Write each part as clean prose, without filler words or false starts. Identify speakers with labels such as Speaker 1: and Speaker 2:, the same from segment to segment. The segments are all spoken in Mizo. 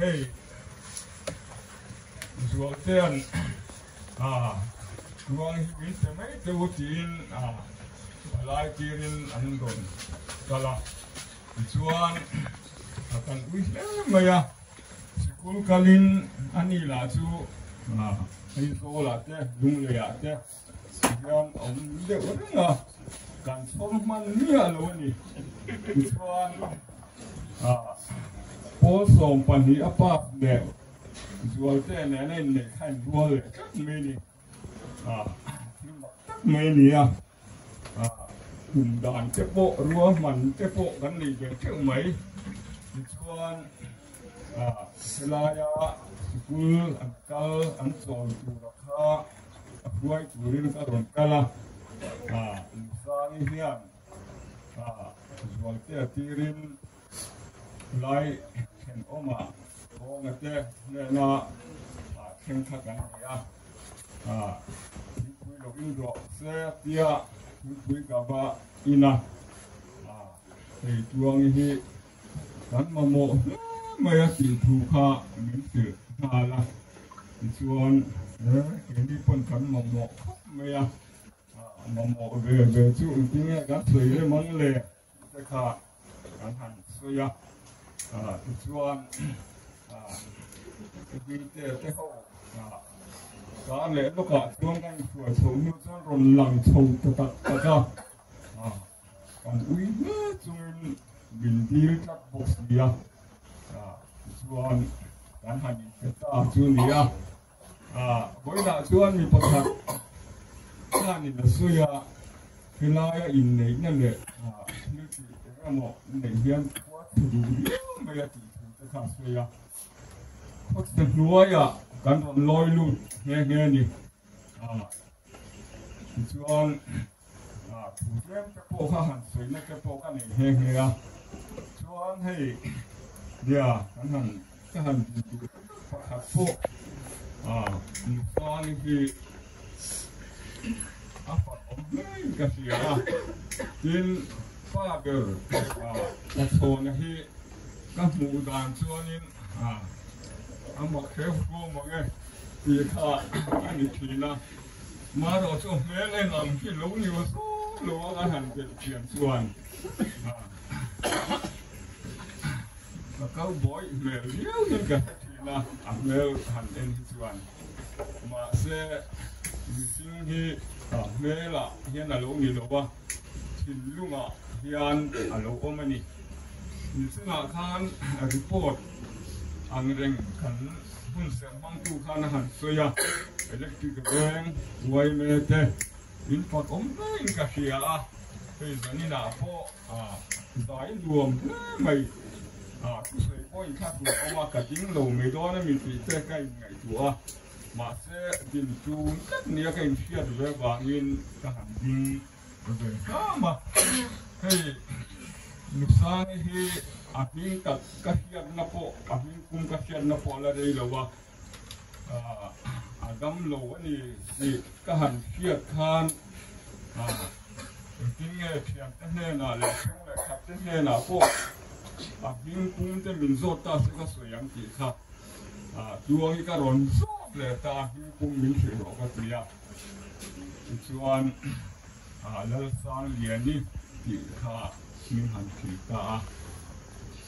Speaker 1: Hei Zualtea'n Tluang hi min pe mai teh u tiin palai tirin an rawn kal a. Tichuan a kan ui hle mai a, sikul kalin a ni lah chu Aizawlah te Lungleiah te hian a awm deuh reng a, kan chhawr hman miah lo a ni. Tichuan pawl 12 a pass leh Zualte nen a inneih kha in rual leh tlat mai a ni. Thil mak tak mai a ni a, kum dan te pawh ruahman te pawh kan nei ve theuh mai. Tichuan helaia sikul an kal an chawl tura kha a hruai turin ka rawn kal a, Nusangi hian Zualtea tirin Lai thenawmah Kawnga te hnena thleng kha kan ni a, thingpui lo in rawh se tia thingpui ka va in a, hei Tluangi hi kan mamawh hle mai a tih thu kha min hrilh nghal a, tichuan keini pawn kan mamawh khawp mai a, mamawh ve ve chu engtinge kan sawi rem ang le? Te kha kan han sawi a, tichuan Hmingte te ho kar leh lawkah chuan kan inhruai chho hnu chuan rawn lang chho ta tak tak a, kan ui hle chungin min dil tlat bawk si a, tichuan kan han inpe ta chu ni a. Vawiinah chuan mi pakhat khanin a sawi a, helaia inneihna leh thil tih eng emaw neih hian khua chhe duh riau mai a tih thu te kha a sawi a. Khawchhe hnuaiah kan rawn lawi lut nghe nghe a ni. Tichuan thu tlem te pawh kha han sawina te pawh ka nei nghe nghe a. Chuan hei nia kan han ka han din duh pakhat pawh Nupani hi a fak awm hlein ka hria a. Tin pa ber Pachhawna hi ka hmuh dan chuanin a mak hreu hruam ang e tih kha a ni thin a. Marawh chu hmel en ang hi lo ni aw zawk lo a ka han belh thiam chuan ka kal bawih hmel viau hian ka hre thin a, a hmel han en hi chuan. Mahse mihring hi hmelah hian a lo ni lo a, thinlungah hian a lo awm a ni. Nichungah khan report ang reng kan hun serh hmangtu khan a han sawi a, electric veng uaime te in fak awm hlein ka hria a, hei zaninah pawh zai nuam hle mai, thusawi pawh inthlak tur awm a, ka ding lo mai dawn a mi tih te ka inngaihtuah a, mahse din tun tlat nia ka inhriat ve vangin ka han ding ve hram a, hei Nusangi hi a hming tak ka hriatna pawh a hming kum ka hriatna pawh la rei lo a, a dam lo a ni tih ka han hriat khan engtin nge thiante hnenah leh chhung leh khat te hnenah pawh a hming kum te min zawt ta se ka sawi ang tih kha Tluangi ka rawn zawt leh ta a hming kum min hrilh rawh ka ti a. Tichuan Lalsangliani tih kha hming han hrilh ta a,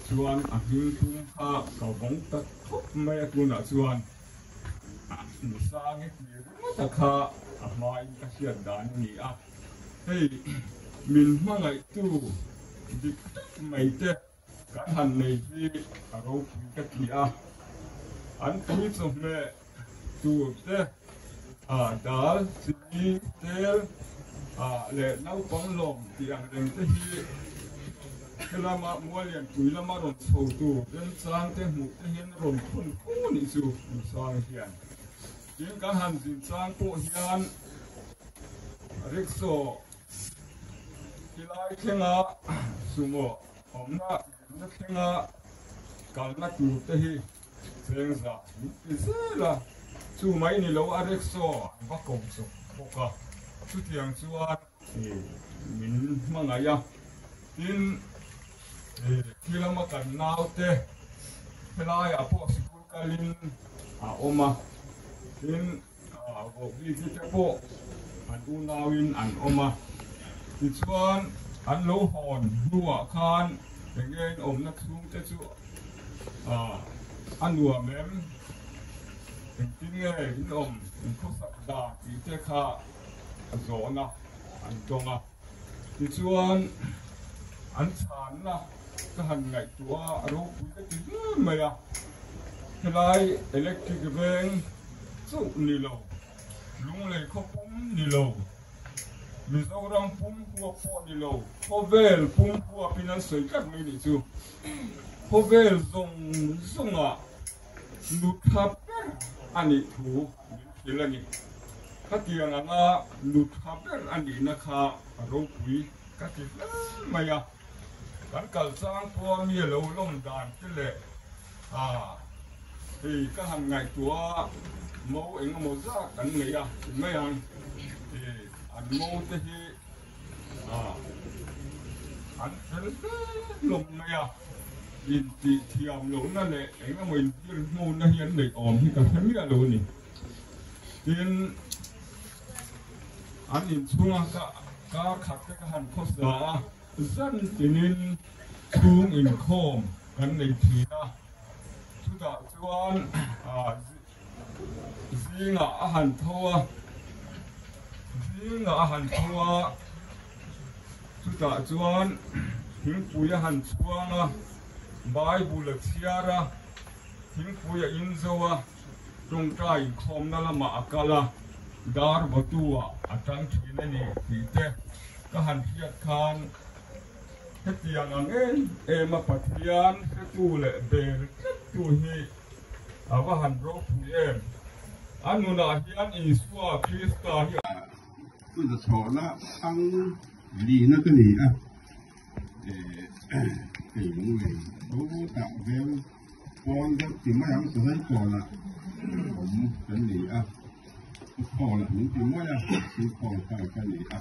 Speaker 1: chuan a hming tum kha ka vawng ta khawp mai a, tunah chuan Nusangi tih ringawta kha a hmain ka hriat dan a ni a, hei min hmangaihtu dik tak mai te Kan han nei hi a ropui ka ti a, an pui chawhmeh tur te, dal, chini, tel leh naupang lawm tih ang reng te hi helama Mualianpui lama rawn chho tur remchang te hmuh te hian rawn phun fo a nih chu Nusang hian. Tin, kan han zin chang pawh hian rickshaw Tilai thlenga sumo awmna zirna thlenga kalna tur te hi cheng zah min ti zel a, chu mai ni lo a rickshaw an va ko chawp bawk a, chutiang chuan min hmangaih a, tin khi lama kan naute helaiah pawh sikul. kalin a awm a, tin vohbiki te pawh an unauin an awm a. Tichuan an lo hawn hnuah khan enge in awmna chhungte chu a nuam em? Engtin nge in awm in khawsak dan tih te kha zawhna an dawng a. Tichuan an chhanna ka han ngaihtuah a, a ropui ka ti hle mai a. Helai electric veng chauh ni lo, lunglei khaw pum ni lo, Mizoram pum huap pawh ni lo, khawvel pum huapin an sawi tlat mai nih chu. Khawvel zawng zawngah nutha ber a nih thu min hrilh a ni. Khatiang anga nutha ber a nihna kha a ropui ka ti hle mai a. Kan kal chang pawha mi a lo lawm dan te leh hei ka han ngaihtuah a, mo eng emaw zat an nei a ti mai ang. An mo te hi an fel hle hlawm mai a, intih thiam lohna leh eng emaw intir hmuhna hi an neih awm hi ka hre miah lo a ni. Tin, an inchhunga ka kar khat te ka han khawsa a, zan tinin chhung inkhawm kan nei thin a, chutah chuan Zingah a han tho a, zingah a han tho a, chutah chuan thingpui a han chhuang a, Bible a chhiar a, thingpui a in zo a, tawngtai inkhawmna lamah a kal a, dar vawtu-ah a tang thin a ni tih te ka han hriat khan hetiang ang em em a Pathian hretu leh bel tlattu hi A va han ropui em! A nunah hian Isua Krista hi a.
Speaker 2: Hun chhawhna thang lihna ka ni a, hei lunglei tah veng pawn deuh ti mai ang chulai kawnah awm kan ni a, khawl ah min ti mai a, khawl khan ka ni a,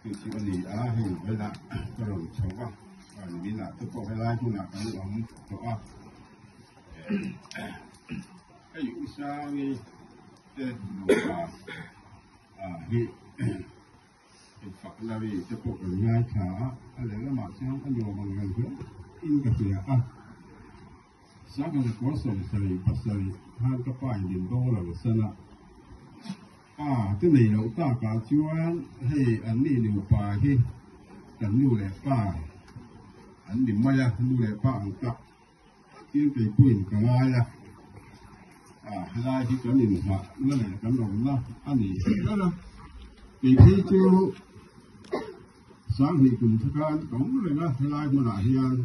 Speaker 2: Chu chu a ni a, hei velah ka rawn chho a, an inah te pawh helai hmunah kan awm tawh a, hei U Sangi te nupa ah hi infakna ri te pawh kan ngaithla a, a lehlamah chuan a nuam ang reng hle in ka hria a, Sangha kawr 77 khan ka pa in min bo lo san a. Pa te nei loh takah chuan hei an ni nupa hi kan nu leh pa an ni mai a, nu leh pa ang tak takin kei pawhin ka ngai a, ah helai hi kan inhah na leh kan awmna a ni ber a, kei phei chu Sanghnih kum kha khan ka awm reng a, helai hmunah hian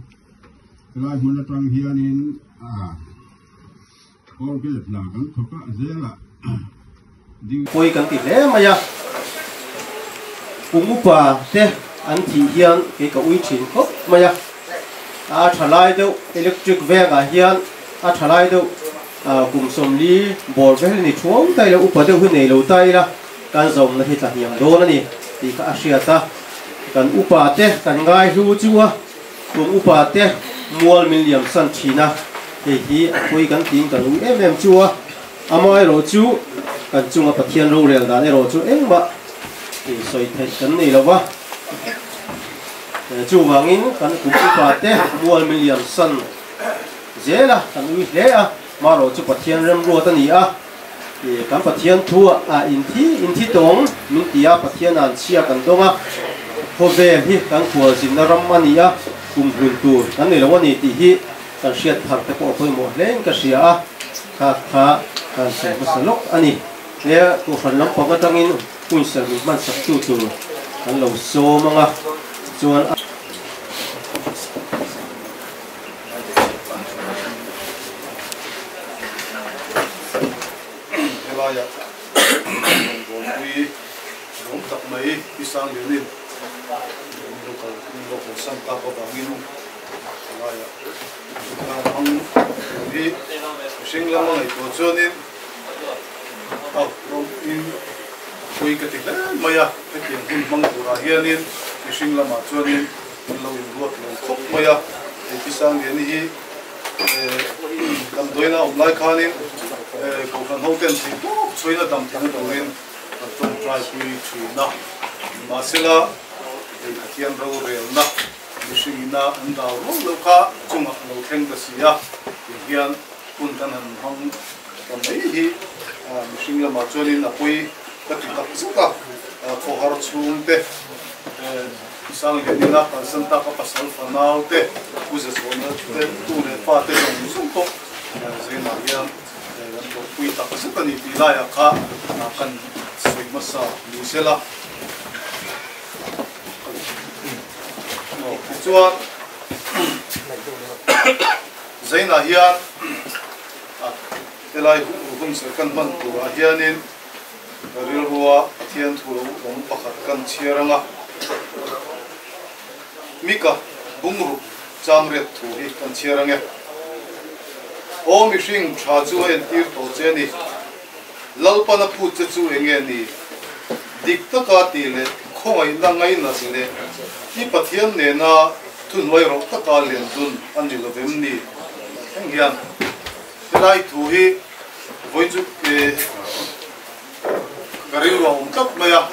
Speaker 2: helai hmun atang hianin ah Colgate hna kan thawk a, zelah ding.
Speaker 3: Pawi kan ti hle mai a, kum upa te an thih hian kei ka ui thin khawp mai a, a tha lai deuh electric vengah hian a tha lai deuh kum 40 bawr vel ni thuau ta ila upa deuh hi nei lo ta ila kan zawmna hi tla hniam dawn a ni tih kha a hriat a, kan upa te kan ngai hlu chu a. Kum upa te mual min liam san thin a, hei hi a pawi kan tiin kan ui em em chu a, amaherawh chu kan chunga Pathian rorel dan erawh chu engmah sawi theih kan nei lo va, chuvangin kan kum upa te mual min liam san zel a, kan ui hle a, maherawh chu Pathian remruat a ni a, kan Pathian thu ah inthi inthi tawng min ti a, Pathian an chhia kan dawng a, khawvel hi kan khualzinna ram a ni a, kum hlun tur kan nei lo a ni tih hi kan hriat thar te pawh a pawimawh hlein ka hria a, kha kha kan sawi hmasa lawk a ni. He Kohhran lampang atangin hunserh min hmansak tu tur kan lo sawm ang a, chuan a.
Speaker 4: Helaia rawngbawlpui rawng tak mai Pi Sanglianin min lo kal min lo haw san tak avangin helaia khang hmang tur hi mihring lama ngaihtuah chuanin a rawngin pui ka ti hle mai a, hetiang hun hmang turah hianin mihring lamah chuanin An lo inruat lo khawp mai a, hei Pi Sangliani hi eh Damdawiina awm lai khanin Kohhran hoten thei tawp chhuaina dam theihna turin kan tawngtai pui thin a. Nimahsela, hei Pathian rorelna mihringina an dau rual loh kha chungah a lo thleng ta si a, tih hian hun kan han hmang ta mai hi mihring lamah chuanin a pawi ka ti tak zet a, khawhar chhungte Sanglianina kalsan tak a pasal fanau te, Pu Zachhawna te tu leh fa te zawng zawng pawh Zainah hian kan tawhpui tak zet a ni tih laiah kha kan sawi hmasa ni sela. Tichuan Zainah hian helai hun serh kan hman turah hianin Ka rilrua Pathian thu lo awm pakhat kan chhiar anga Mika bungruk chang riat thu hi kan chhiar ange. Aw mihring tha chu a entir tawh che a ni. Lalpan a phut che chu enge ni? Dik taka tih leh khawngaihna ngainat leh i Pathian nena thuhnuai rawh taka len dun a ni lovem ni? Thleng hian Helai thu hi vawi chu ka rilru a awm tlat mai a,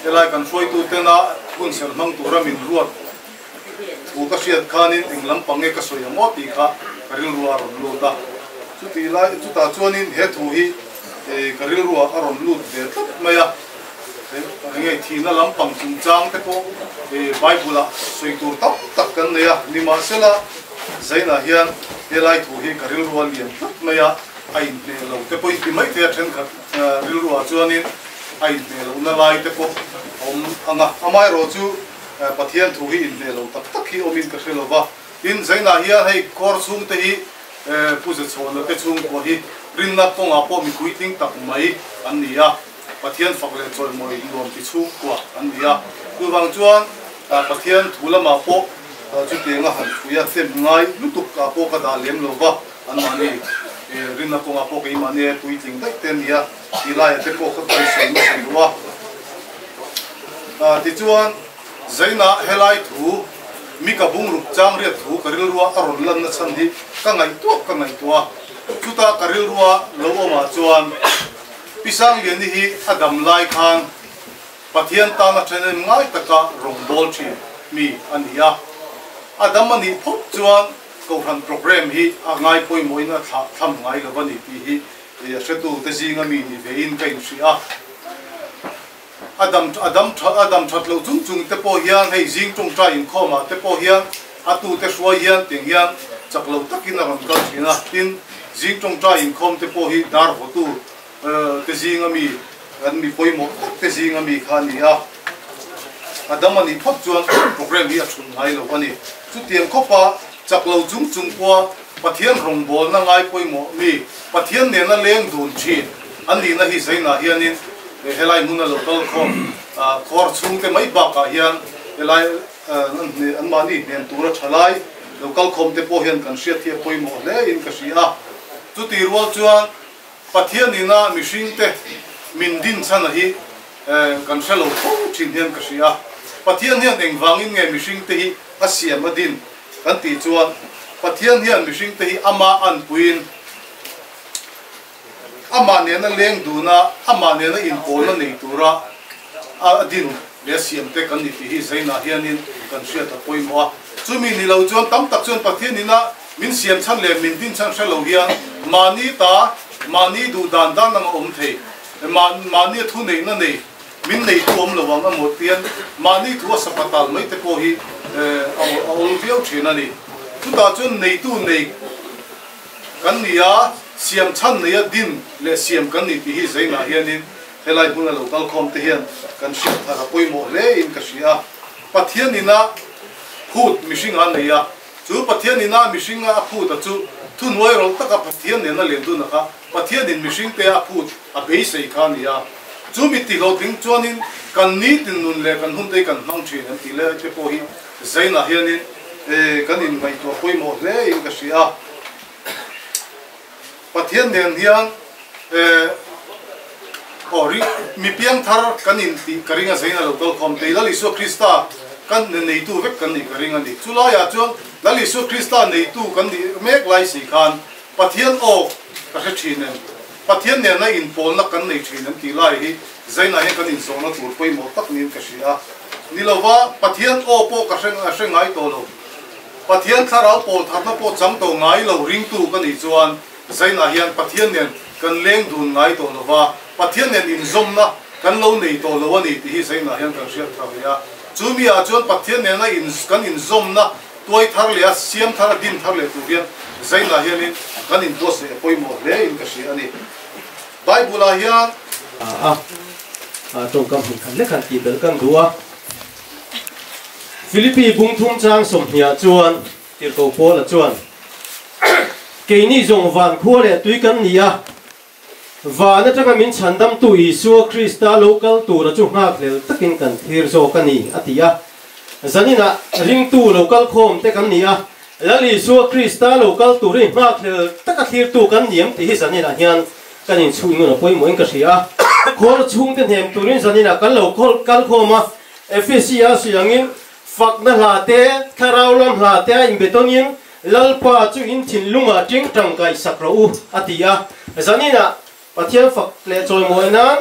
Speaker 4: helai kan hruaitu tena hun serh hmang tura min ruat thu ka hriat khanin eng lampang nge ka sawi ang aw tih kha ka rilru a rawn lut a. Chutih lai chutah chuanin he thu hi ka rilru ah a rawn lut ve tlat mai a, enge thihna lampang chungchang te pawh Bible ah sawi tur tam tak kan nei a, nimahsela Zainah hian helai thu hi ka rilru a lian tlat mai a, a inhmeh lo te pawhin ti mai thei a, thenkhat rilruah chuanin a inhmeh lohna lai te pawh a awm ang a, amaherawh chu Pathian thu hi inhmeh lo tak tak hi awmin ka hre lo va. Tin, Zainah hian hei kawr chhungte hi Pu Zachhawna te chhungkua hi rinna kawngah pawh mi puitling tak mai an ni a, Pathian fak leh chawimawi nuam ti chhungkua an ni a, chuvang chuan Pathian thu lamah pawh chutianga han phui a hnem ngai lutuk ah pawh ka dah lem lo va, anmahni rinna kawngah pawh keimahni puitling daih te a ni a, tih laiah te pawh ka kawi sawi nasa duh a. Tichuan, Zainah helai thu Mika bungruk chang riat thu ka rilrua a rawn lanna chhan hi ka ngaihtuah ka ngaihtuah a, chutah ka rilrua lo awmah chuan Pi Sangliani hi a dam lai khan Pathian tana thenem ngai taka rawngbâwl thin mi a ni a. A dam a nih phawt chuan Kohhran programme hi a ngai pawimawhin a thlah tham ngai lo a ni tih hi a hretute zinga mi ni vein ka inhria a. A dam a dam tha a dam that loh chung chung te pawh hian hei zing tawngtai inkhawmah te pawh hian a tute hruai hian tiang hian chak lo takin a rawn kal thin a. Tin, zing tawngtai inkhawm te pawh hi dar vawtu te zinga mi kan mi pawimawh tak te zinga mi kha a ni a. A dam a nih phawt chuan programme hi a chhun ngai lo a ni. Chutiang khawpa chak lo chung chung pawha Pathian rawngbawlna ngai pawimawh mi Pathian nena leng dun thin an nihna hi Zainah hianin helai hmuna lo kal khawm khawr chhungte mai bakah hian helai anmahni hnen tura thalai lo kal khawm te pawh hian kan hriat hi a pawimawh hle in ka hria a. Chuti rual chuan Pathian ina mihringte min din chhana hi kan hre lo fo thin hian ka hria a. Pathian hian engvangin nge mihringte hi a siam a din kan tih chuan Pathian hian mihringte hi amah anpuiin amah nena leng duna amah nena inpawlna nei tura a din leh siam te kan ni tih hi Zainah hianin kan hriat a pawimawh a. Chumi ni lo chuan tam tak chuan Pathian ina min siam chhan leh min din chhan hre lo hian mahni ta, mahni duh dan dan anga awm thei, mahni a thu neihna nei, min neitu awm lo ang emaw tian mahni thu a sapatal mai te pawh hi a awl viau thin a ni. Chutah chuan neitu nei kan ni a, siam chhan neia din leh siam kan ni tih hi Zainah hianin helai hmuna lo kal khawm te hian kan hriat thar a pawimawh hle in ka hria a. Pathian ina phut mihring a nei a, chu Pathian ina mihringa a phut a chu thuhnuai rawlh taka Pathian nena len dun a kha Pathianin mihringte a phut a beisei kha a ni a. Chu mi tihlawhtling chuanin kan nitin nun leh kan hun te hi kan hmang thin an tih leh te pawh hi Zainah hianin kan inngaihtuah pawimawh hle in ka hria a. Pathian nen hian aw ri mi piangthar kan intih ka ring a Zainah lo kal khawm thei Lal Isua Krista kan neitu vek kan nih ka ring a ni. Chulaiah chuan Lal Isua Krista neitu kan nih mek lai si khan. Pathian aw ka hre thin em? Pathian nena inpawlna kan nei thin em tih lai hi zainah hian kan inzawhna tur pawimawh tak niin ka hria a. Ni lova, Pathian aw pawh ka hre hre ngai tawh lo. Pathian thlarau pawl tharna pawh chang tawh ngai lo ringtu ka nih chuan zainah hian Pathian nen kan leng dun ngai tawh lova, Pathian nen inzawmna kan lo nei tawh lo a ni tih hi zainah hian kan hriat thar leh a. Chu mi ah chuan Pathian nena in kan inzawmna Tuai thar leh a siam thar a din thar leh tur hian zainah hianin kan inbuatsaih a pawimawh hle in ka hria a ni. Bible ah hian.
Speaker 3: A a tawngkam hmun khat lek han tih belh kan duh a. Philippi bung thum chang sawmhniah chuan Tirhkoh Paula chuan, Keini zawng van khua leh tui kan ni a, van atanga min chhandamtu Isua Krista lo kal tura chu nghakhlel takin kan thlir zawk a ni, a ti a. Zaninah ringtu lo kal khawm te kan ni a, Lal Isua Krista lo kal tur hi nghakhlel taka thlirtu kan ni em tih hi zaninah hian kan inchhuih ngun a pawimawhin ka hria a. Khawl chhungte hnem turin zaninah kan lo kal khawm a, Efesia sawi angin fakna hla te, thlarau lam hla te a inbetawnin Lalpa chu in thinlungah ting tangkai sak rawh u, a ti a. Zaninah Pathian fak leh chawimawi nan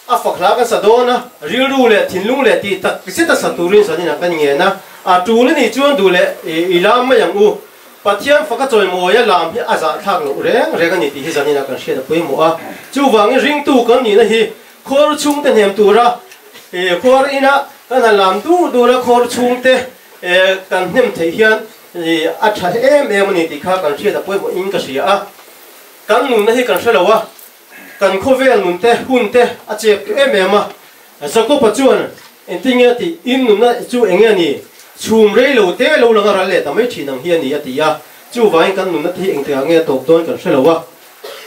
Speaker 3: a fak hla kan sa dawn a, rilru leh thinlung leh tih tak zeta sa turin zaninah kan ngen a. A tul a nih chuan duh leh i lam mai ang u. Pathian faka chawimawia lam hi a zahthlak loh reng reng a ni tih hi zaninah kan hriat a pawimawh a. Chuvangin ringtu kan nihna hi khawr chhungte hnem tura khuar ina kan han lam dur dur a, khawr chhungte kan hnem theih hian A tha em em a ni tih kha kan hriat a pawimawh in ka hria a, kan nunna hi kan hre lo a, kan khawvel nun te hun te a chep duh em em a. Jakob-a chuan engtin nge a tih, in nunna chu eng nge ni, chhum rei lo te lo lang a ral leh ta mai thin ang hi a ni a ti a, chuvangin kan nunna te hi engtikah nge a tawp dawn kan hre lo a,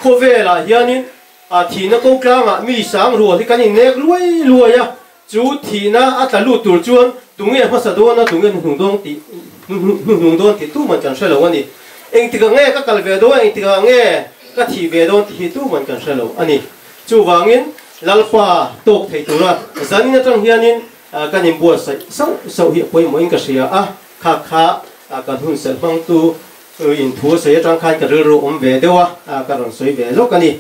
Speaker 3: khawvelah hianin a thihna ko tlangah mi sang rual hi kan innek luai luai a, Chu thihna a tla lut tur chuan tunge hmasa dawn a, tunge hnuhnung dawn tih hnuhnung dawn tih tuman kan hre lo a ni. Engtikah nge ka kal ve dawn, engtikah nge ka thih ve dawn tih hi tuman kan hre lo a ni. Chuvangin Lalpa tawk thei tura zanin atang hianin kan inbuatsaih sauh sauh hi a pawimawhin ka hria a, kha kha kan hun serh hmangtu in thu a sawi atang khan ka rilru awm ve deuh a, ka rawn sawi ve lawk a ni.